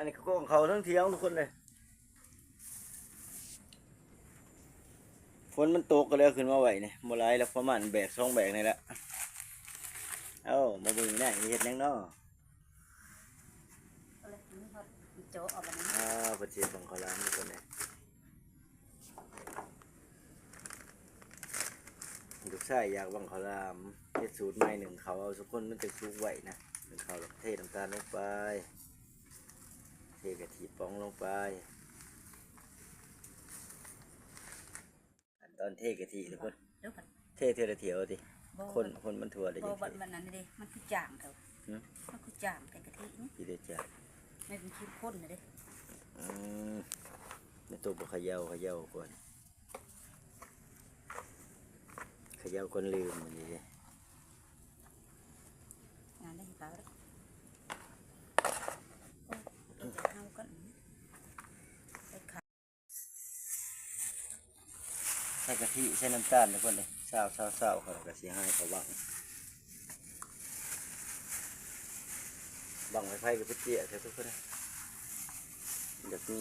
ອັນນີ້ກໍກອງເຂົ້າທັງຖຽງທຸກຄົນເລີຍ. ຝົນມັນຕົກກໍເລີຍເອົາຂຶ້ນມາໄວ້ນີ້ ບໍ່ຫຼາຍດອກ ປະມານແບກສອງແບກນີ້ແຫຼະ. ເອົ້າ ມາເບິ່ງນາຍເຮັດຫຍັງເນາະ. ເອົາເລີຍ ເຈາະເອົາບັດນີ້ ອ່າ ເພິ່ນຊິເຮັດບັ້ງເຂົ້າຫຼາມທຸກຄົນເລີຍ. ລູກຊາຍຢາກບັ້ງເຂົ້າຫຼາມ ເຮັດສູດໃໝ່ ໜຶ້ງເຂົ້າເອົາທຸກຄົນ ມັນຈັ່ງສຸກໄວນະ. ໜຶ້ງເຂົ້າແລ້ວເທນ້ຳຕານລົງໄປ ເທກະທິປ່ອງລົງໄປ. ຂັ້ນຕອນເທກະທິທຸກຄົນ ເດີ ເທເທື່ອລະຖ້ຽວຕິ ບໍ່ ຄົນ ຄົນມັນທົ່ວແລ້ວຈັ່ງ ບໍ່ ມັນອັນນີ້ເດ້ ມັນຄືຈາງເດີ ຫື ມັນຄືຈາງແຕ່ກະທິນີ້ ຊິໄດ້ຈາງ ແມ່ນເຂັ້ມຂຸ້ນນະເດ້. ອືມ ແມ່ຕູ້ບໍ່ເຂົາເຍົາ ເຂົາເຍົາກ່ອນ ເຂົາເຍົາກ່ອນ ລືມອັນນີ້ເດ້ ງານໄດ້ເຮົາເດ້. ໂອ້ ເອົາເຮົາກ່ອນ ໄປຂາຍ ໃສ່ກະທິ ໃສ່ນ້ຳຕານທຸກຄົນເອີຍ ຊາວໆໆ ເຂົາກໍຊິໃຫ້ເຂົາບັ້ງ ບັ້ງໄຟໆ ກໍຄືເຈ້ຍແທ້ທຸກຄົນເອີຍ. ຢາກມີ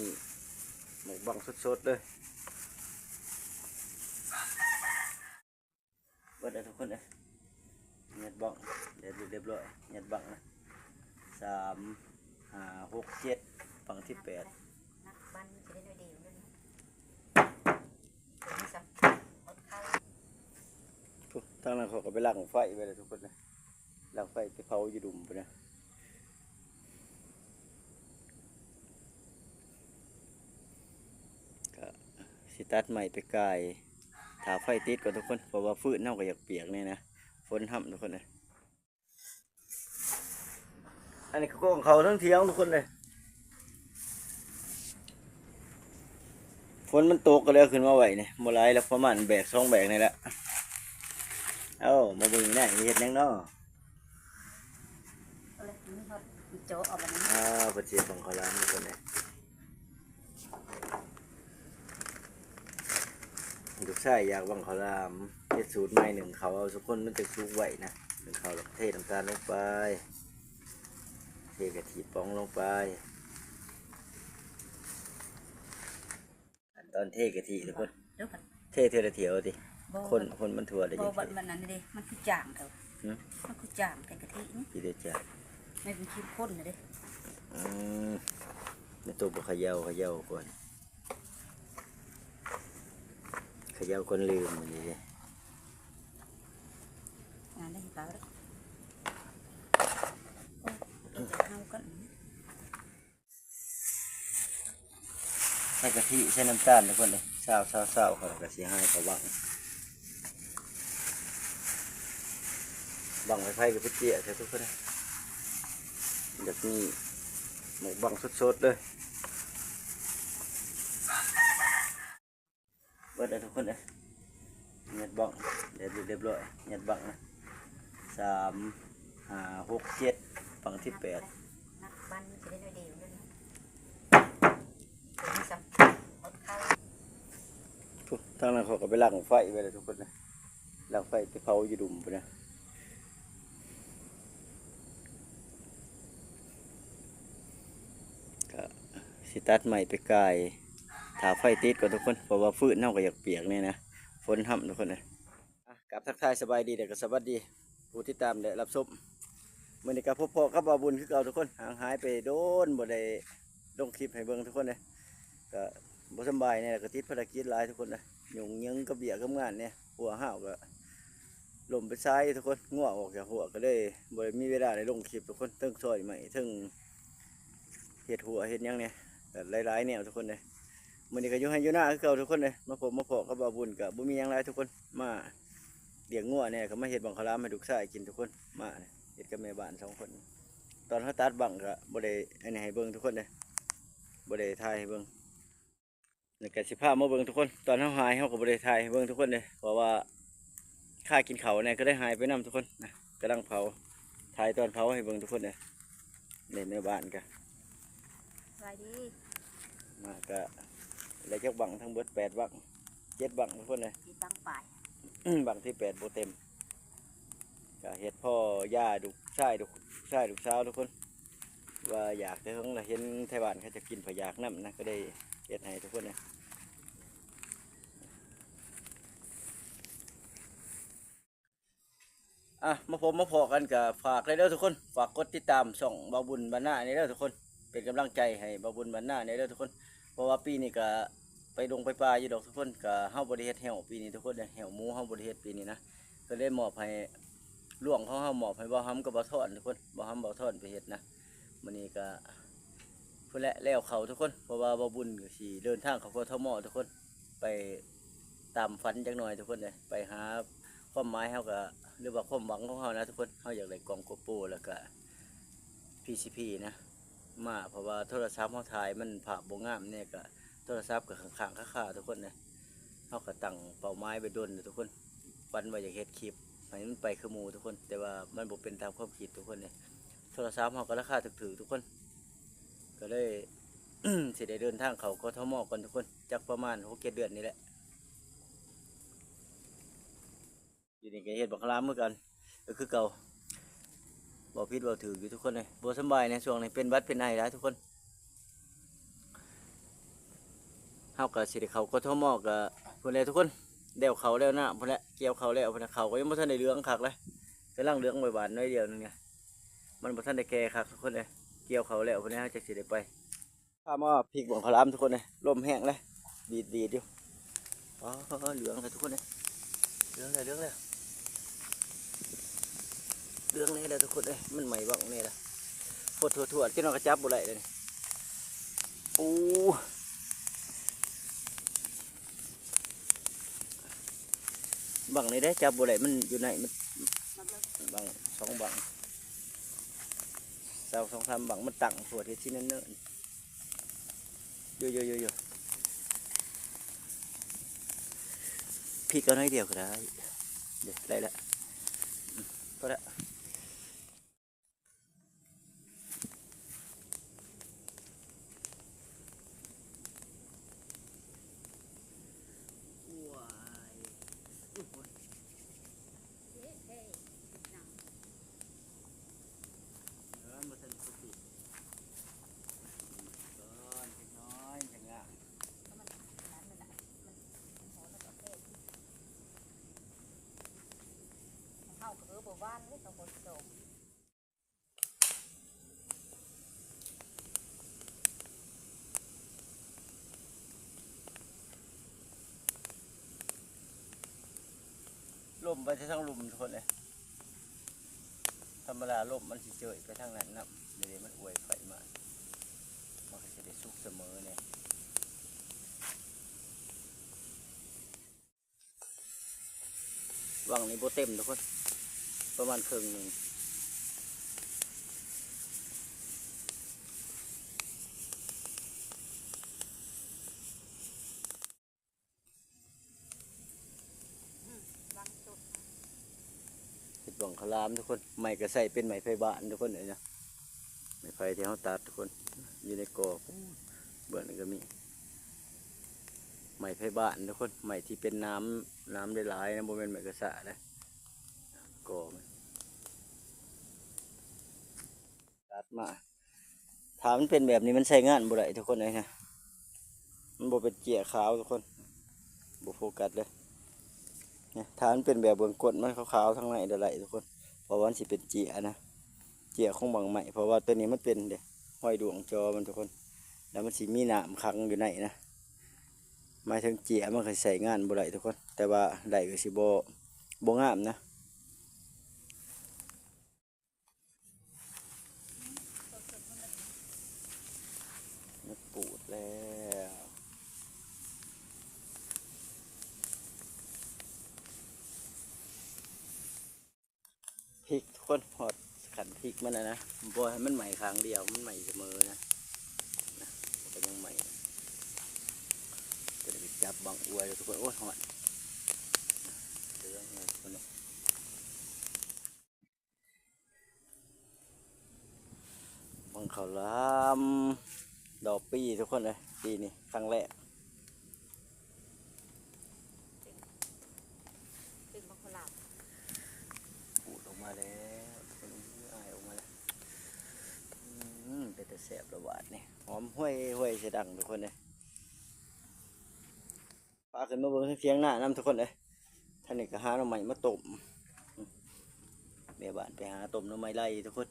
ໝາກບັ້ງສົດໆເລີຍ ເບິດແລ້ວທຸກຄົນເອີຍ. ຍັດບັ້ງ ລຽບ ລຽບຮ້ອຍ ຍັດບັ້ງນະ ສາມ ຫ້າ ຫົກ ເຈັດ ບັ້ງທີແປດ. ໂອ້ ທາງນັ້ນເຂົາກໍໄປຫຼັງໄຟໄວ້ແລ້ວທຸກຄົນເອີຍ ຫຼັງໄຟໄປເຜົາຢູ່ດຸ່ມພຸ້ນນະ. ກະຊິຕັດໄມ້ໄປກ່າຍ ຖ້າໄຟຕິດກ່ອນທຸກຄົນ ເພາະວ່າຟືນເຮົາກໍຢາກປຽກແດ່ນະ ຝົນຫ້ຳທຸກຄົນເອີຍ. ອັນນີ້ກໍກອງເຂົ້າທັງຖຽງທຸກຄົນເລີຍ ຝົນມັນຕົກກໍເລີຍເອົາຂຶ້ນມາໄວ້ນີ້ ບໍ່ຫຼາຍດອກ ປະມານແບກສອງແບກນີ້ແຫຼະ. ເອົ້າ ມາເບິ່ງນາຍເຮັດຫຍັງເນາະ. ເອົາເລີຍ ເຈາະເອົາບັດນີ້ ອ່າ ເພິ່ນຊິເຮັດບັ້ງເຂົ້າຫຼາມທຸກຄົນເອີຍ. ລູກຊາຍຢາກບັ້ງເຂົ້າຫຼາມ ເຮັດສູດໃໝ່ ໜຶ້ງເຂົ້າເອົາທຸກຄົນ ມັນຈັ່ງສຸກໄວນະ. ໜຶ້ງເຂົ້າແລ້ວເທນ້ຳຕານລົງໄປ ເທກະທິປ່ອງລົງໄປ. ຂັ້ນຕອນເທກະທິທຸກຄົນ ເດີ ເທເທື່ອລະຖ້ຽວຕິ ບໍ່ ຄົນ ຄົນມັນທົ່ວໄດ້ ບໍ່ ຈັ່ງ ມັນອັນນີ້ເດ້ ມັນຄືຈາງເດີ ຫື ມັນຄືຈາງແຕ່ກະທິນີ້ ຊິໄດ້ຈາງ ແມ່ນເຂັ້ມຂຸ້ນນະເດ້. ອືມ ແມ່ຕູ້ບໍ່ເຂົາເຍົາ ເຂົາເຍົາກ່ອນ ເຂົາເຍົາກ່ອນ ລືມອັນນີ້ເດ້ ງານໄດ້ເຮົາເດ້. ໂອ້ ເອົາເຮົາກ່ອນ ໃສ່ກະທິ ໃສ່ນ້ຳຕານທຸກຄົນເອີຍ ຊາວໆໆ ເຂົາກໍຊິໃຫ້ເຂົາບັ້ງ ບັ້ງໄຟໆ ກໍຄືເຈ້ຍແທ້ທຸກຄົນເອີຍ. ຢາກມີໝາກບັ້ງສົດໆເລີຍ. ເບິດແລ້ວທຸກຄົນເອີຍ ຍັດບັ້ງ ລຽບ ລຽບຮ້ອຍ ຍັດບັ້ງນະ ສາມ ຫ້າ ຫົກ ເຈັດ ບັ້ງທີແປດ. ໂອ້ ທາງນັ້ນເຂົາກໍໄປຫຼັງໄຟໄວ້ແລ້ວທຸກຄົນເອີຍ ຫຼັງໄຟໄປເຜົາຢູ່ດຸ່ມພຸ້ນນະ. ກະຊິຕັດໄມ້ໄປກ່າຍ ຖ້າໄຟຕິດກ່ອນທຸກຄົນ ເພາະວ່າຟືນເຮົາກໍຢາກປຽກແດ່ນະ ຝົນຫ້ຳທຸກຄົນເອີຍ. ອ່ະ ກາບທັກທາຍສະບາຍດີ ແລ້ວກໍສະຫວັດດີຜູ້ຕິດຕາມ ແລະ ຮັບຊົມ. ມື້ນີ້ກໍພົບພໍ້ກັບບ່າວບຸນຄືເກົ່າທຸກຄົນ ຫ່າງຫາຍໄປດົນ ບໍ່ໄດ້ລົງຄລິບໃຫ້ເບິ່ງທຸກຄົນເດ້. ກໍບໍ່ສຳບາຍແດ່ ແລ້ວກໍຕິດພາລະກິດຫຼາຍທຸກຄົນເດ້ ຫຍຸ້ງຫຍິງກັບວຽກກັບງານແດ່. ຮົ້ວຮ້າວກໍລົ້ມເປັນສາຍທຸກຄົນ ງົວອອກຈາກຮົ້ວ ກໍເລີຍບໍ່ໄດ້ມີເວລາໄດ້ລົງຄລິບທຸກຄົນ ເທິງຊອຍໄມ້ ເທິງເຮັດຮົ້ວເຮັດຫຍັງແດ່ ກໍຫຼາຍໆແນວທຸກຄົນເດ້. ມື້ນີ້ກໍຢູ່ໄຮ່ຢູ່ນາຄືເກົ່າທຸກຄົນເດ້ ມາພົບມາພໍ້ກັບບ່າວບຸນ ກໍບໍ່ມີຫຍັງຫຼາຍທຸກຄົນ ມາລ້ຽງງົວແດ່ ກໍມາເຮັດບັ້ງເຂົ້າຫຼາມໃຫ້ລູກຊາຍກິນທຸກຄົນ ມາເຮັດກັບແມ່ບ້ານສອງຄົນ. ຕອນເຮົາຕັດບັ້ງກໍບໍ່ໄດ້ອັນນີ້ໃຫ້ເບິ່ງທຸກຄົນເດ້ ບໍ່ໄດ້ຖ່າຍໃຫ້ເບິ່ງ. ແລ້ວກໍຊິພາມາເບິ່ງທຸກຄົນ ຕອນເຮົາຫາຍ ເຮົາກໍບໍ່ໄດ້ຖ່າຍໃຫ້ເບິ່ງທຸກຄົນເດ້ ເພາະວ່າຄາກິນເຂົ້າແດ່ ກໍໄດ້ຫາຍໄປນຳທຸກຄົນນະ. ກຳລັງເຜົາ ຖ່າຍຕອນເຜົາໃຫ້ເບິ່ງທຸກຄົນເດ້. ໃນ ໃນບ້ານກະ ສະບາຍດີ ມາກະໄດ້ຈັກບັ້ງ ທັງເບິດແປດບັ້ງ ເຈັດບັ້ງທຸກຄົນເດ້ ເຈັດບັ້ງປາຍ ບັ້ງທີແປດບໍ່ເຕັມ ກະເຮັດພໍ້ຢາລູກຊາຍ ລູກຊາຍ ລູກສາວທຸກຄົນ. ວ່າຢາກແຕ່ເຫິງລະ ເຫັນໄທບ້ານເຂົາເຈົ້າກິນ ຂ້ອຍຢາກນຳນະ ກໍໄດ້ເຮັດໃຫ້ທຸກຄົນນະ. ອ່ະ ມາພົບມາພໍ້ກັນກໍຝາກເລີຍເດີທຸກຄົນ, ຝາກກົດຕິດຕາມຊ່ອງບ່າວບຸນບ້ານນາແດ່ເດີທຸກຄົນ, ເປັນກຳລັງໃຈໃຫ້ບ່າວບຸນບ້ານນາແດ່ເດີທຸກຄົນ. ເພາະວ່າປີນີ້ກໍໄປດົງໄປປ່າຢູ່ດອກທຸກຄົນ, ກໍເຮົາບໍ່ໄດ້ເຮັດແຮ້ວປີນີ້ທຸກຄົນເດີ, ແຮ້ວໝູເຮົາບໍ່ໄດ້ເຮັດປີນີ້ນະ, ກໍເລີຍມອບໃຫ້ ຫຼວງຂອງເຮົາມອບໃຫ້ບ່າວຫຳກັບບ່າວທອນທຸກຄົນ, ບ່າວຫຳບ່າວທອນໄປເຮັດນະ. ມື້ນີ້ກໍພຸ້ນແຫຼະ ແລ້ວເຂົ້າທຸກຄົນ, ເພາະວ່າບ່າວບຸນກໍຊິເດີນທາງເຂົ້າ ກທມ ທຸກຄົນ, ໄປຕາມຝັນຈັກໜ່ອຍທຸກຄົນເອີຍ, ໄປຫາຄວາມໝາຍເຮົາກໍ ຫຼືວ່າຄວາມຫວັງຂອງເຮົານະທຸກຄົນ, ເຮົາຢາກໄດ້ກ້ອງ GoPro ແລ້ວກໍ PCP ນະ ມາ, ເພາະວ່າໂທລະສັບເຮົາຖ່າຍມັນພາບບໍ່ງາມແດ່, ກໍໂທລະສັບກໍຄ້າງໆຄາໆທຸກຄົນເອີຍ. ເຮົາກໍຕັ້ງເປົ້າໝາຍໄວ້ດົນແລ້ວທຸກຄົນ, ຝັນວ່າຢາກເຮັດຄລິບໃຫ້ມັນໄປຄືໝູ່ທຸກຄົນ, ແຕ່ວ່າມັນບໍ່ເປັນຕາມຄວາມຄິດທຸກຄົນເອີຍ. ໂທລະສັບເຮົາກໍລາຄາຖືກໆທຸກຄົນ, ກໍເລີຍ ຊິໄດ້ເດີນທາງເຂົ້າ ກທມ ກ່ອນທຸກຄົນ, ຈັກປະມານຫົກເຈັດເດືອນນີ້ແຫຼະ. ຢູ່ນີ້ກໍເຮັດບັກຂາມຄືກັນ ກໍຄືເກົ່າ, ເວົ້າຜິດເວົ້າຖືກຢູ່ທຸກຄົນເອີຍ, ບໍ່ສຳບາຍໃນຊ່ວງນີ້, ເປັນຫວັດເປັນໄອຫຼາຍທຸກຄົນ. ເຮົາກໍຊິໄດ້ເຂົ້າ ກທມ ກໍພຸ້ນແຫຼະທຸກຄົນ, ແລ້ວເຂົ້າແລ້ວນາພຸ້ນແຫຼະ, ກ່ຽວເຂົ້າແລ້ວພຸ້ນແຫຼະ, ເຂົ້າກໍຍັງບໍ່ທັນໄດ້ເຫຼືອງຄັກເລີຍ, ກຳລັງເຫຼືອງໄວ້ບາດໜ້ອຍດຽວໜຶ່ງເລີຍ, ມັນບໍ່ທັນໄດ້ແກ່ຄັກທຸກຄົນເອີຍ, ກ່ຽວເຂົ້າແລ້ວພຸ້ນແຫຼະ ເຮົາຈັກຊິໄດ້ໄປ. ພາມາພິກບັກຂາມທຸກຄົນເອີຍ, ລົມແຮງເລີຍ, ດີດໆຢູ່. ອໍ ເຫຼືອງແລ້ວທຸກຄົນເອີຍ, ເຫຼືອງແລ້ວ ເຫຼືອງແລ້ວ ເຫຼືອງແນ່ແລ້ວທຸກຄົນເອີຍ, ມັນໄໝ້ບັ້ງແນ່ລະ, ໂພດທົ່ວໆ ເຈົ້ານ້ອຍກໍຈັບບໍ່ໄດ້ເລີຍນີ້. ໂອ້ ບັ້ງນີ້ເດ້ ຈັບບໍ່ໄດ້, ມັນຢູ່ໃນ ມັນບັ້ງ ສອງບັ້ງ ສອງສາມບັ້ງ, ມັນຕັ້ງໂພດ ເຮັດຊິເນີນໆ. ຢູ່ໆໆໆ ພິກເອົາໜ້ອຍດຽວກໍໄດ້. ເດ້ ໄດ້ລະ ອືມ ພໍລະ. ເຮົາກໍເອີບໍ່ຫວ່ານເດ້ ເຂົາບໍ່ຊິດອກ. ລົມໄປແຕ່ທາງລຸ່ມທຸກຄົນເອີຍ, ທຳມະດາລົມມັນຊິເຈີຍໄປທາງນັ້ນນຳ, ດຽວນີ້ມັນອວຍໄຟມາ, ມັນກໍຊິໄດ້ສຸກສະເໝີແດ່. ບັ້ງນີ້ບໍ່ເຕັມທຸກຄົນ, ປະມານເຄິ່ງໜຶ່ງ. ເຮັດບັ້ງຂາມທຸກຄົນ, ໄມ້ກໍໃຊ້ເປັນໄມ້ໄຜ່ບ້ານທຸກຄົນເອີຍນະ, ໄມ້ໄຜ່ທີ່ເຮົາຕັດທຸກຄົນ, ຢູ່ໃນກໍພຸ້ນ ເບື້ອງນັ້ນກໍມີ. ໄມ້ໄຜ່ບ້ານທຸກຄົນ, ໄມ້ທີ່ເປັນໜາມ ໜາມຫຼາຍໆນະ, ບໍ່ແມ່ນໄມ້ກະຊະເດ້, ກໍມັນຕັດມາ. ຖ້າມັນເປັນແບບນີ້ມັນໃຊ້ງານບໍ່ໄດ້ທຸກຄົນເອີຍນະ, ມັນບໍ່ເປັນເຈ້ຍຂາວທຸກຄົນ, ບໍ່ໂຟກັສເລີຍ. ນີ້ ຖ້າມັນເປັນແບບເບື້ອງກົ້ນມັນຂາວໆທາງໃນໄດ້ຫຼາຍທຸກຄົນ, ເພາະວ່າມັນຊິເປັນເຈ້ຍນະ. ເຈ້ຍຂອງບັ້ງໄມ້, ເພາະວ່າໂຕນີ້ມັນເປັນເດ້ ຮອຍດວງຈໍມັນທຸກຄົນ, ແລ້ວມັນຊິມີນ້ຳຂັງຢູ່ໃນນະ, ໝາຍເຖິງເຈ້ຍມັນກໍໃຊ້ງານບໍ່ໄດ້ທຸກຄົນ, ແຕ່ວ່າໄດ້ກໍຊິບໍ່ ບໍ່ງາມນະ. ມັນປູດແລ້ວ. ພິກທຸກຄົນ, ຮອດຂັ້ນພິກມັນແລ້ວນະ, ບໍ່ໃຫ້ມັນໄໝ້ຂ້າງດຽວ, ມັນໄໝ້ສະເໝີນະ, ນະ ມັນກໍຍັງໄໝ້. ຈະໄດ້ໄປຈັບບັ້ງອວຍແລ້ວທຸກຄົນ, ໂອ້ຍ ຮ້ອນ, ເຫຼືອງແລ້ວທຸກຄົນເອີຍ. ບັ້ງເຂົ້າຫຼາມດອກປີທຸກຄົນເອີຍ, ປີນີ້ຄັ້ງແລກ. ເປັນບັກເຂົ້າຫຼາມ ປູດອອກມາແລ້ວ, ອາຍອອກມາແລ້ວ. ອືມ ແຕ ແຊບລະບາດນີ້ ຫອມຫວຍໆ ໃສ່ດັງທຸກຄົນເອີຍ. ພາຂຶ້ນມາເບິ່ງທາງຖຽງນານຳທຸກຄົນເອີຍ. ທາງນີ້ກໍຫາໜໍ່ໄມ້ມາຕົ້ມ ແມ່ບ້ານໄປຫາຕົ້ມໜໍ່ໄມ້ໄລ່ທຸກຄົນ.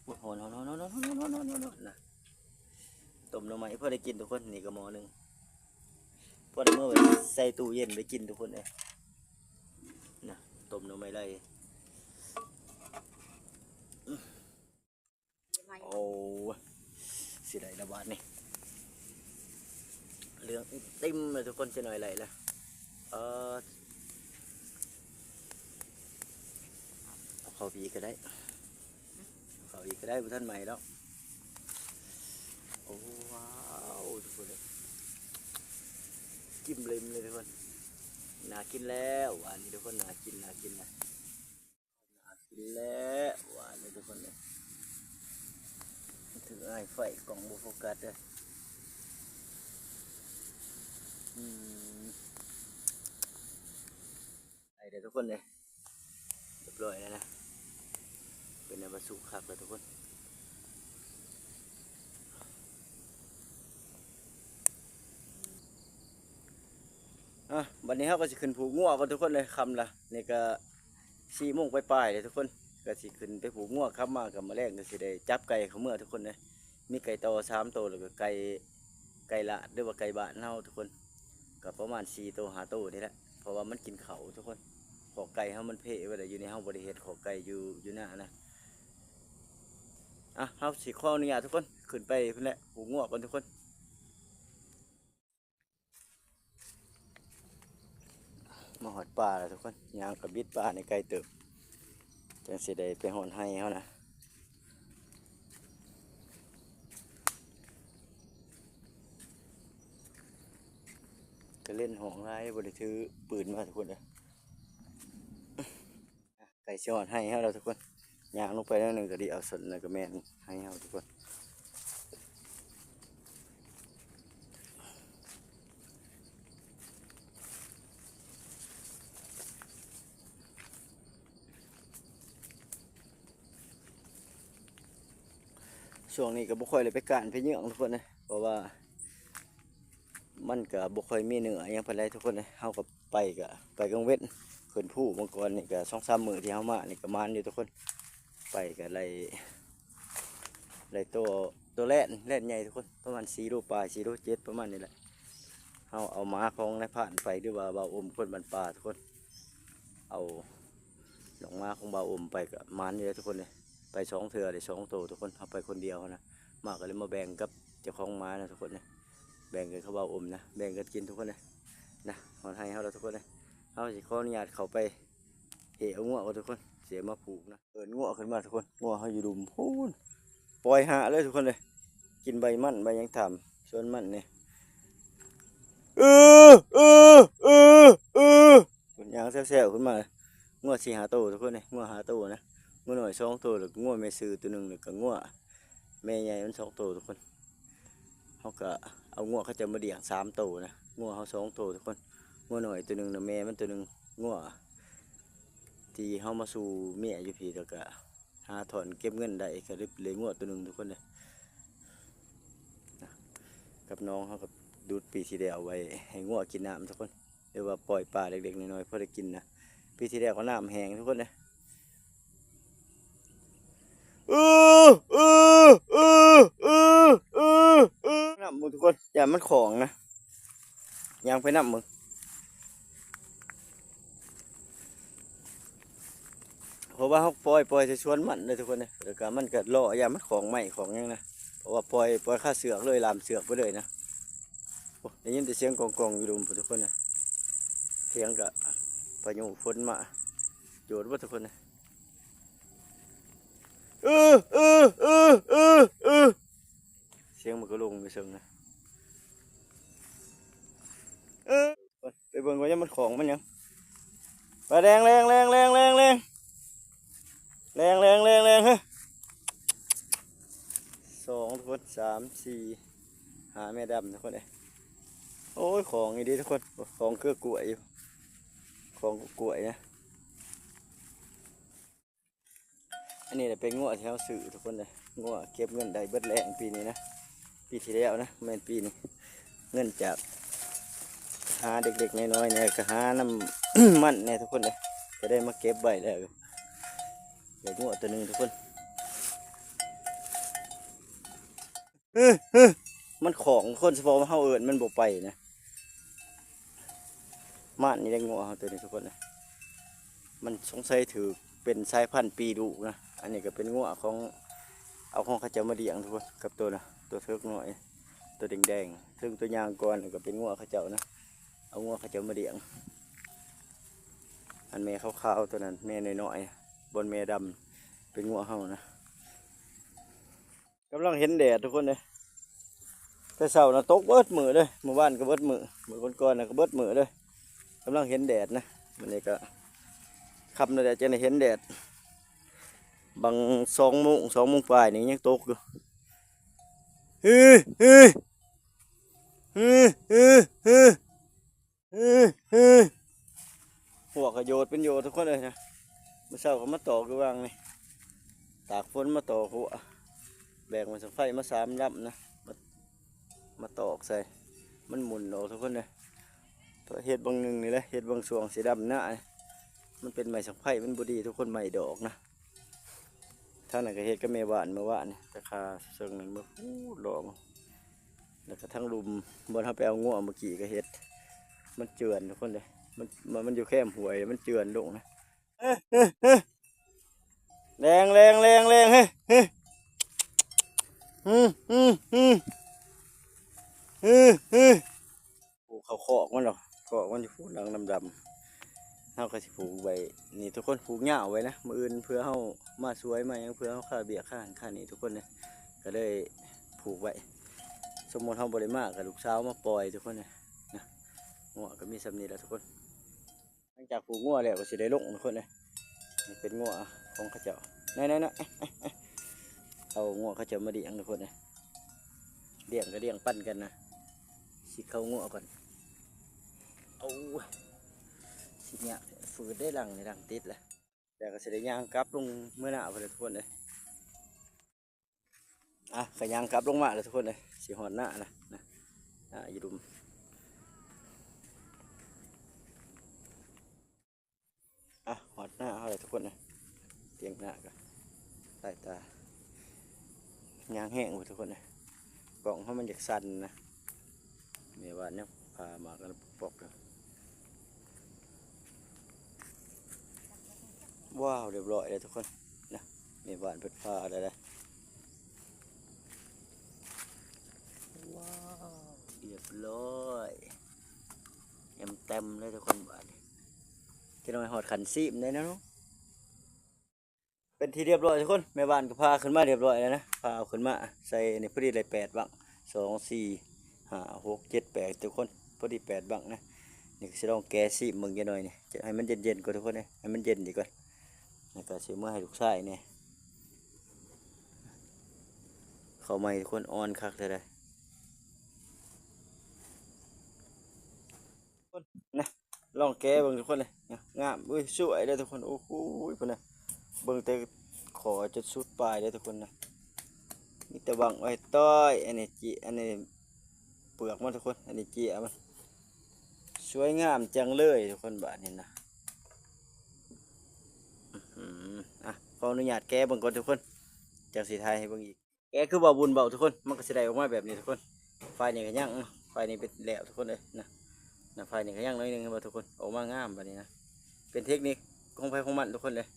ໂອ້ຍ ຮ້ອນໆໆໆໆໆ ນະ ຕົ້ມໜໍ່ໄມ້ພໍໄດ້ກິນທຸກຄົນ. ນີ້ກໍໝໍ້ໜຶ່ງ ພໍໄດ້ເອົາໄວ້ໃສ່ຕູ້ເຢັນໄວ້ກິນທຸກຄົນເອີຍ. ນະ ຕົ້ມໜໍ່ໄມ້ໄລ່. ໂອ້ ຊິໄດ້ລະບາດນີ້ ເຫຼືອງເຕັມເລີຍທຸກຄົນ. ຈັກໜ້ອຍໄດ້ລະ ເອີ ເອົາເຂົ້າໄປອີກກໍໄດ້ ເອົາເຂົ້າອີກກໍໄດ້ ບໍ່ທັນໄໝ້ດອກ. ໂອ້ ວ້າວ ທຸກຄົນເອີຍ ກິນເລັມເລີຍທຸກຄົນ. ໜ້າກິນແລ້ວ ຫວານນີ້ທຸກຄົນ ໜ້າກິນ ໜ້າກິນນະ. ກິນແລ້ວ ຫວານເລີຍທຸກຄົນເອີຍ. ຖືອ້າຍໄຟ ກ້ອງບໍ່ໂຟກັສເດີ. ອືມ ໄດ້ເດີທຸກຄົນເອີຍ ຮຽບຮ້ອຍແລ້ວນະ. ເປັນແນວວ່າສຸກຄັກແລ້ວທຸກຄົນ. ອ່ະ ບັດນີ້ເຮົາກໍຊິຂຶ້ນຜູກງົວກ່ອນທຸກຄົນເອີຍ. ຄ່ຳລະ ນີ້ກໍສີ່ໂມງປາຍໆແລ້ວທຸກຄົນ ກໍຊິຂຶ້ນໄປຜູກງົວ. ຄ່ຳມາກໍມື້ແລງກໍຊິໄດ້ຈັບໄກ່ເຂົ້າເມືອທຸກຄົນເອີຍ. ມີໄກ່ຕໍ່ສາມໂຕ ແລ້ວກໍໄກ່ ໄກ່ລາດ ຫຼືວ່າໄກ່ບ້ານເຮົາທຸກຄົນ ກໍປະມານສີ່ໂຕຫ້າໂຕນີ້ແຫຼະ ເພາະວ່າມັນກິນເຂົ້າທຸກຄົນ. ຄອກໄກ່ເຮົາມັນເພໄວ້ແລ້ວ ຢູ່ນີ້ເຮົາບໍ່ໄດ້ເຮັດຄອກໄກ່ຢູ່ ຢູ່ນານະ. ອ່ະ ເຮົາຊິຂໍອະນຸຍາດທຸກຄົນ ຂຶ້ນໄປພຸ້ນແຫຼະ ຜູກງົວກ່ອນທຸກຄົນ. ມາຮອດປ່າແລ້ວທຸກຄົນ ຍ່າງກະບິດປ່ານີ້ໄກເຕີບ ຈັ່ງຊິໄດ້ໄປຮອດໄຮ່ເຮົານະ. ກະເຫຼັ້ນຫ້ອງຫຼາຍ ບໍ່ໄດ້ຖືປືນມາທຸກຄົນເອີຍ. ໃກ້ຊິຮອດໄຮ່ເຮົາແລ້ວທຸກຄົນ ຍ່າງລົງໄປໜ້ອຍໜຶ່ງກໍດີ ເອົາສົ້ນນັ້ນກໍແມ່ນໄຮ່ເຮົາທຸກຄົນ. ຊ່ວງນີ້ກໍບໍ່ຄ່ອຍໄດ້ໄປກ້ານໄປເຍືອງທຸກຄົນເອີຍ ເພາະວ່າ ມັນກະບໍ່ຄ່ອຍມີເນື້ອອີ່ຫຍັງປານໃດທຸກຄົນເອີຍ. ເຮົາກໍໄປກະໄປກາງເວັນ ຂຶ້ນພູ. ເມື່ອກ່ອນນີ້ກະສອງສາມມື້ທີ່ເຮົາມານີ້ກະໝານຢູ່ທຸກຄົນ ໄປກະໄດ້ ໄດ້ໂຕ ໂຕແລນ ແລນໃຫຍ່ທຸກຄົນ ປະມານສີ່ໂລປາຍ ສີ່ໂລເຈັດ ປະມານນີ້ແຫຼະ. ເຮົາເອົາໝາຂອງນາຍພານໄປ ຫຼືວ່າບ່າວອົມຄົນບ້ານປ່າທຸກຄົນ ເອົາ ນ້ອງໝາຂອງບ່າວອົມໄປກະໝານຢູ່ເດ້ທຸກຄົນເດ້. ໄປສອງເທື່ອໄດ້ສອງໂຕທຸກຄົນ ເຮົາໄປຄົນດຽວຫັ້ນນະ ໝາກະເລີຍມາແບ່ງກັບເຈົ້າຂອງໝານະທຸກຄົນເດ້ ແບ່ງກັນກັບບ່າວອົມນະ ແບ່ງກັນກິນທຸກຄົນເດ້. ນະ ຮອດໄຮ່ເຮົາແລ້ວທຸກຄົນເດ້ ເຮົາຊິຂໍອະນຸຍາດເຂົ້າໄປເຫເອົາງົວກ່ອນທຸກຄົນ ຊິເອົາມາຜູກນະ. ເອີ້ນງົວຂຶ້ນມາທຸກຄົນ ງົວເຮົາຢູ່ລຸ່ມພຸ້ນ ປ່ອຍຫາເລີຍທຸກຄົນເດ້ ກິນໃບມັນໃບຫຍັງຕາມສວນມັນນີ້. ເອີ ເອີ ເອີ ເອີ ພຸ້ນ ຍ່າງແຊວໆຂຶ້ນມາ ງົວສີ່ຫ້າໂຕທຸກຄົນເດ້ ງົວຫ້າໂຕນະ ງົວນ້ອຍສອງໂຕ ແລ້ວກໍງົວແມ່ຊື່ໂຕໜຶ່ງ ແລ້ວກໍງົວແມ່ໃຫຍ່ມັນສອງໂຕທຸກຄົນ. ເຮົາກໍເອົາງົວເຂົາເຈົ້າມາລ້ຽງສາມໂຕນະ ງົວເຮົາສອງໂຕທຸກຄົນ ງົວນ້ອຍໂຕໜຶ່ງນະ ແມ່ມັນໂຕໜຶ່ງ. ງົວທີ່ເຮົາມາສູ່ເມຍຢູ່ພີ້ ແລ້ວກໍ ຫາຖອນເກັບເງິນໄດ້ ກະໄດ້ ໄດ້ງົວໂຕໜຶ່ງທຸກຄົນເດີ. ນະ ກັບໜອງເຮົາກໍດຸດປີທີ່ແລ້ວໄວ້ໃຫ້ງົວກິນນ້ຳທຸກຄົນ ຫຼືວ່າປ່ອຍປາເລັກໆນ້ອຍໆ ພໍໄດ້ກິນນະ. ປີທີ່ແລ້ວກໍນ້ຳແຫ້ງທຸກຄົນເດີ. ເອີ ເອີ ເອີ ເອີ ເອີ ເອີ ນຳເບິ່ງທຸກຄົນ ຢ້ານມັນຂອງນະ. ຍ່າງໄປນຳເບິ່ງ ເພາະວ່າເຮົາປ່ອຍ ປ່ອຍໃສ່ສວນມັນເດ້ທຸກຄົນເດ້ ແລ້ວກະມັນກະເລາະ ຢ້ານມັນຂອງໄມ້ຂອງຫຍັງນະ ເພາະວ່າປ່ອຍ ປ່ອຍຄາເຊືອກເລີຍ ລ່າມເຊືອກໄປເລີຍນະ. ໂອ້ ໄດ້ຍິນແຕ່ສຽງກ້ອງໆຢູ່ລຸ່ມພຸ້ນທຸກຄົນນະ ສຽງກະພາຍຸຝົນມາ ໂຈດເບິດທຸກຄົນນະ. ເອີ ເອີ ເອີ ເອີ ເອີ ສຽງມັນກໍລົງໄປເຊິ່ງນະ. ເອີ ໄປເບິ່ງກ່ອນ ຢ້ານມັນຂອງມັນຫຍັງ. ປາແດງ ແລງ ແລງ ແລງ ແລງ ແລງ ເຮີ້ຍ ສອງທຸກຄົນ ສາມ ສີ່ ຫ້າ ແມ່ດຳທຸກຄົນເອີຍ. ໂອ້ຍ ຂອງອີ່ຫຼີທຸກຄົນ ຂອງຄືກ້ວຍຢູ່ ຂອງຄືກ້ວຍນະ. ອັນນີ້ແຫຼະເປັນງົວທີ່ເຮົາຊື້ທຸກຄົນເດີ ງົວເກັບເງິນໄດ້ເບິດແລ້ງປີນີ້ນະ ປີທີ່ແລ້ວນະ ແມ່ນປີນີ້ ເງິນຈາກຫາເລັກໆນ້ອຍໆແດ່ ກໍຫານຳມັນແດ່ທຸກຄົນເດ້ ກໍໄດ້ມາເກັບໄວ້ແລ້ວ ໄດ້ງົວໂຕໜຶ່ງທຸກຄົນ. ເອີ ເອີ ມັນຂອງຄົນ ສະເພາະວ່າເຮົາເອີ້ນມັນບໍ່ໄປນະ. ມານນີ້ແຫຼະງົວເຮົາໂຕນີ້ທຸກຄົນນະ ມັນສົງໄສຖືກເປັນສາຍພັນປີລູກນະ. ອັນນີ້ກໍເປັນງົວຂອງ ເອົາຂອງເຂົາເຈົ້າມາລ້ຽງທຸກຄົນ ກັບໂຕນະ ໂຕເຖິກນ້ອຍ ໂຕແດງໆ ເຖິງໂຕຍ່າງກ່ອນ ກໍເປັນງົວເຂົາເຈົ້ານະ ເອົາງົວເຂົາເຈົ້າມາລ້ຽງ. ອັນແມ່ຂາວໆໂຕນັ້ນ ແມ່ນ້ອຍໆ ບ່ອນແມ່ດຳ ເປັນງົວເຮົານະ. ກຳລັງເຫັນແດດທຸກຄົນເດ້ ແຕ່ເຊົ້ານະຕົກເບິດມື້ເດ້ ມື້ວານກໍເບິດມື້ ມື້ກ່ອນໆນະກໍເບິດມື້ເດ້ ກຳລັງເຫັນແດດນະ. ມື້ນີ້ກໍຄ່ຳແລ້ວແຫຼະ ຈັ່ງໄດ້ເຫັນແດດ ບາງສອງໂມງ ສອງໂມງປາຍນີ້ຍັງຕົກຢູ່. ຮວກກໍໂຍດເປັນໂຍດທຸກຄົນເອີຍນະ. ມື້ເຊົ້າກໍມາຕອກຢູ່ຫວ່າງນີ້ ຕາກຝົນມາຕອກຫົວ ແບກໄມ້ສັງໄຟມາສາມລຳນະ ມາ ມາຕອກໃສ່ ມັນໝຸ່ນອອກທຸກຄົນເອີຍ. ເຮັດບາງໜຶ່ງນີ້ແຫຼະ ເຮັດບາງຊ່ວງຊິດຳນາ ມັນເປັນໄມ້ສັງໄຟ ມັນບໍ່ດີທຸກຄົນ ໄມ້ດອກນະ. ທາງນັ້ນກໍເຮັດກັບແມ່ບ້ານມື້ວານນີ້ ຕາຄາເຊິ່ງນັ້ນ ເບິ່ງ ໂອ້ ຫຼອງ ແລ້ວກໍທາງລຸ່ມບ່ອນເຮົາໄປເອົາງົວເມື່ອກີ້ກໍເຮັດ ມັນເຈື່ອນທຸກຄົນເດ້ ມັນ ມັນ ມັນຢູ່ແຄມຫ້ວຍ ມັນເຈື່ອນລົງນະ. ແລງ ແລງ ແລງ ແລງ ເຮີ້ ເຮີ້ ຜູກເຂົ້າຄອກມັນດອກ ຄອກມັນຢູ່ພຸ້ນຫຼັງດຳໆ. ເຮົາກໍຊິຜູກໄວ້ນີ້ທຸກຄົນ ຜູກຍາວໄວ້ນະ ມື້ອື່ນເພື່ອເຮົາມາສວຍມາຫຍັງ ເພື່ອເຮົາຄ່າວຽກຄ່າຫັ້ນຄ່ານີ້ທຸກຄົນເດ້ ກໍເລີຍຜູກໄວ້. ສົມມຸດເຮົາບໍ່ໄດ້ມາ ກໍລູກສາວມາປ່ອຍທຸກຄົນເດ້ນະ. ງົວກໍມີສ່ຳນີ້ແຫຼະທຸກຄົນ. ຫຼັງຈາກຜູກງົວແລ້ວກໍຊິໄດ້ລົງທຸກຄົນເອີຍ. ນີ້ເປັນງົວຂອງເຂົາເຈົ້າ ແນ່ໆ ເອົາງົວເຂົາເຈົ້າມາລ້ຽງທຸກຄົນເອີຍ. ລ້ຽງກໍລ້ຽງປັນກັນນະ ຊິເຂົ້າງົວກ່ອນ. ໂອ້ຍ ຊິຍາກ ຝືດໄດ້ຫຼັງນີ້ ຫຼັງຕິດແລ້ວ. ແລ້ວກໍຊິໄດ້ຍ່າງກັບລົງເມືອໜ້າພຸ້ນແຫຼະທຸກຄົນເອີຍ. ອ່ະ ກໍຍ່າງກັບລົງມາແລ້ວທຸກຄົນເອີຍ ຊິຮອດໜ້າລະນະ ອ່າ ຢູ່ລຸ່ມ. ອ່ະ ຮອດໜ້າເຮົາແລ້ວທຸກຄົນເອີຍ ຕຽງໜ້າກໍ ສາຍຕາ ຍ່າງແຮງເວີ້ຍທຸກຄົນເອີຍ ກ້ອງເຮົາມັນຢາກສັ່ນນະ. ແມ່ບ້ານຍັງຜ່າໝາກກັນປອກໆຢູ່. ວ້າວ ຮຽບຮ້ອຍແລ້ວທຸກຄົນນະ ແມ່ບ້ານເພິ່ນຜ່າແລ້ວເດ້. ວ້າວ ຮຽບຮ້ອຍ ແອມແຕມເລີຍທຸກຄົນ. ບາດນີ້ຈັກໜ້ອຍຮອດຂັ້ນຊີມແລ້ວເນາະ. ເປັນທີ່ຮຽບຮ້ອຍທຸກຄົນ ແມ່ບ້ານກໍຜ່າຂຶ້ນມາຮຽບຮ້ອຍແລ້ວນະ. ຜ່າເອົາຂຶ້ນມາໃສ່ນີ້ ພໍດີໄດ້ແປດບັ້ງ ສອງ ສີ່ ຫ້າ ຫົກ ເຈັດ ແປດທຸກຄົນ ພໍດີແປດບັ້ງນະ. ນີ້ກໍຊິລອງແກະຊີມເບິ່ງຈັກໜ້ອຍນີ້ ຈະໃຫ້ມັນເຢັນໆກ່ອນທຸກຄົນເອີຍ ໃຫ້ມັນເຢັນດີກ່ອນ. ແລ້ວກໍຊິເອົາມາໃຫ້ລູກຊາຍແດ່. ເຂົ້າໃໝ່ທຸກຄົນ ອ່ອນຄັກແທ້ໃດ. ນະ ລອງແກະເບິ່ງທຸກຄົນເອີຍ ງາມ ອຸ້ຍ ສວຍເດ້ທຸກຄົນ. ໂອ້ໂຫ ພຸ້ນນະ ເບິ່ງແຕ່ຂໍຈົນສຸດປາຍເດ້ທຸກຄົນນະ. ມີແຕ່ບັ້ງໄວ້ຕ້ອຍ ອັນນີ້ຈິ ອັນນີ້ເປືອກມັນທຸກຄົນ ອັນນີ້ເຈ້ຍມັນ ສວຍງາມຈັງເລີຍທຸກຄົນ. ບາດນີ້ນະ ອື ອ່ະ ຂໍອະນຸຍາດແກະເບິ່ງກ່ອນທຸກຄົນ ຈັ່ງຊິຖ່າຍໃຫ້ເບິ່ງອີກ. ແກະຄືເວົ້າບຸນເວົ້າທຸກຄົນ ມັນກໍຊິໄດ້ອອກມາແບບນີ້ທຸກຄົນ. ຝ່າຍນີ້ກໍຍັງ ຝ່າຍນີ້ເປັນແລ້ວທຸກຄົນເອີຍນະ ນະ ຝ່າຍນີ້ກໍຍັງໜ້ອຍໜຶ່ງ ເຫັນບໍ່ທຸກຄົນ ອອກມາງາມບາດນີ້ນະ. ເປັນເທັກນິກຂອງໃຜຂອງມັນທຸກຄົນເອີຍ.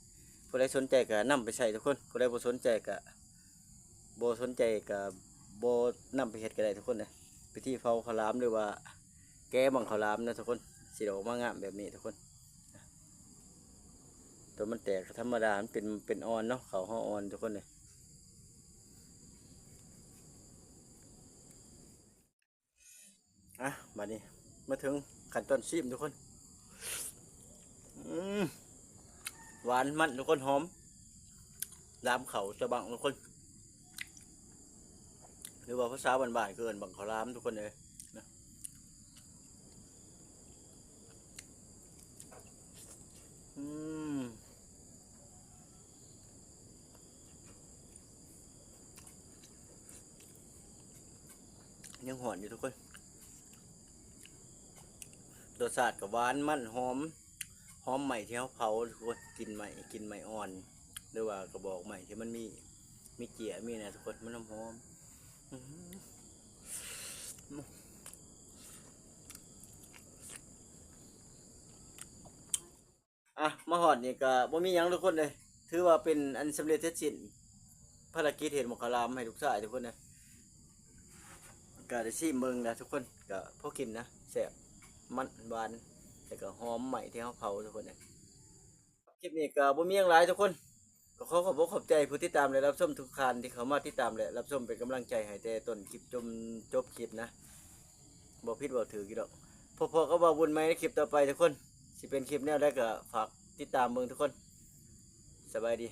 ຜູ້ໃດສົນໃຈກໍນຳໄປໃຊ້ທຸກຄົນ ຜູ້ໃດບໍ່ສົນໃຈກໍ ບໍ່ສົນໃຈກໍບໍ່ນຳໄປເຮັດກໍໄດ້ທຸກຄົນເອີຍ. ພິທີເຜົາເຂົ້າຫຼາມ ຫຼືວ່າແກະບັ້ງເຂົ້າຫຼາມນະທຸກຄົນ ຊິໄດ້ອອກມາງາມແບບນີ້ທຸກຄົນ. ຕົວມັນແຕກກໍທຳມະດາ ມັນເປັນ ເປັນອ່ອນເນາະ ເຂົ້າເຮົາອ່ອນທຸກຄົນເອີຍ. ອ່ະ ບາດນີ້ມາເຖິງຂັ້ນຕອນຊີມທຸກຄົນ. ອືມ ຫວານມັນທຸກຄົນ ຫອມ ຫຼາມເຂົ້າຈະບັ້ງທຸກຄົນ ຫຼືວ່າພາສາບ້ານໆ ເອີ້ນບັ້ງເຂົ້າຫຼາມທຸກຄົນເອີຍນະ. ອືມ. ຍັງຮ້ອນຢູ່ທຸກຄົນ. ລົດຊາດກໍຫວານ ມັນ ຫອມ ຫອມໄມ້ທີ່ເຮົາເຜົາທຸກຄົນ. ກິ່ນໄມ້ ກິ່ນໄມ້ອ່ອນ ຫຼືວ່າກະບອກໄມ້ທີ່ມັນມີ ມີເຈ້ຍ ມີຫຍັງທຸກຄົນ ມັນຫອມໆ. ອືມ ອ່ະ ມາຮອດນີ້ກໍບໍ່ມີຫຍັງທຸກຄົນເອີຍ ຖືວ່າເປັນອັນສຳເລັດເສັດສິ້ນ ພາລະກິດເຮັດໝໍ່າຂາວຫຼາມໃຫ້ລູກຊາຍທຸກຄົນເອີຍ. ກໍໄດ້ຊີມເບິ່ງນະທຸກຄົນ ກໍພໍກິນນະ ແຊບ ມັນ ຫວານ ແລ້ວກໍຫອມໄມ້ທີ່ເຮົາເຜົາທຸກຄົນເອີຍ. ຄລິບນີ້ກໍບໍ່ມີຫຍັງຫຼາຍທຸກຄົນ ກໍຂໍຂອບອົກຂອບໃຈຜູ້ຕິດຕາມ ແລະ ຮັບຊົມທຸກທ່ານທີ່ເຂົ້າມາຕິດຕາມ ແລະ ຮັບຊົມເປັນກຳລັງໃຈໃຫ້ແຕ່ຕົ້ນຄລິບຈົນຈົບຄລິບນະ. ບໍ່ຜິດເວົ້າຖືກຢູ່ດອກ. ພໍ້ກັບບ່າວບຸນໃໝ່ໃນຄລິບຕໍ່ໄປທຸກຄົນ ຊິເປັນຄລິບແນວໃດກໍຝາກຕິດຕາມເບິ່ງທຸກຄົນ. ສະບາຍດີ.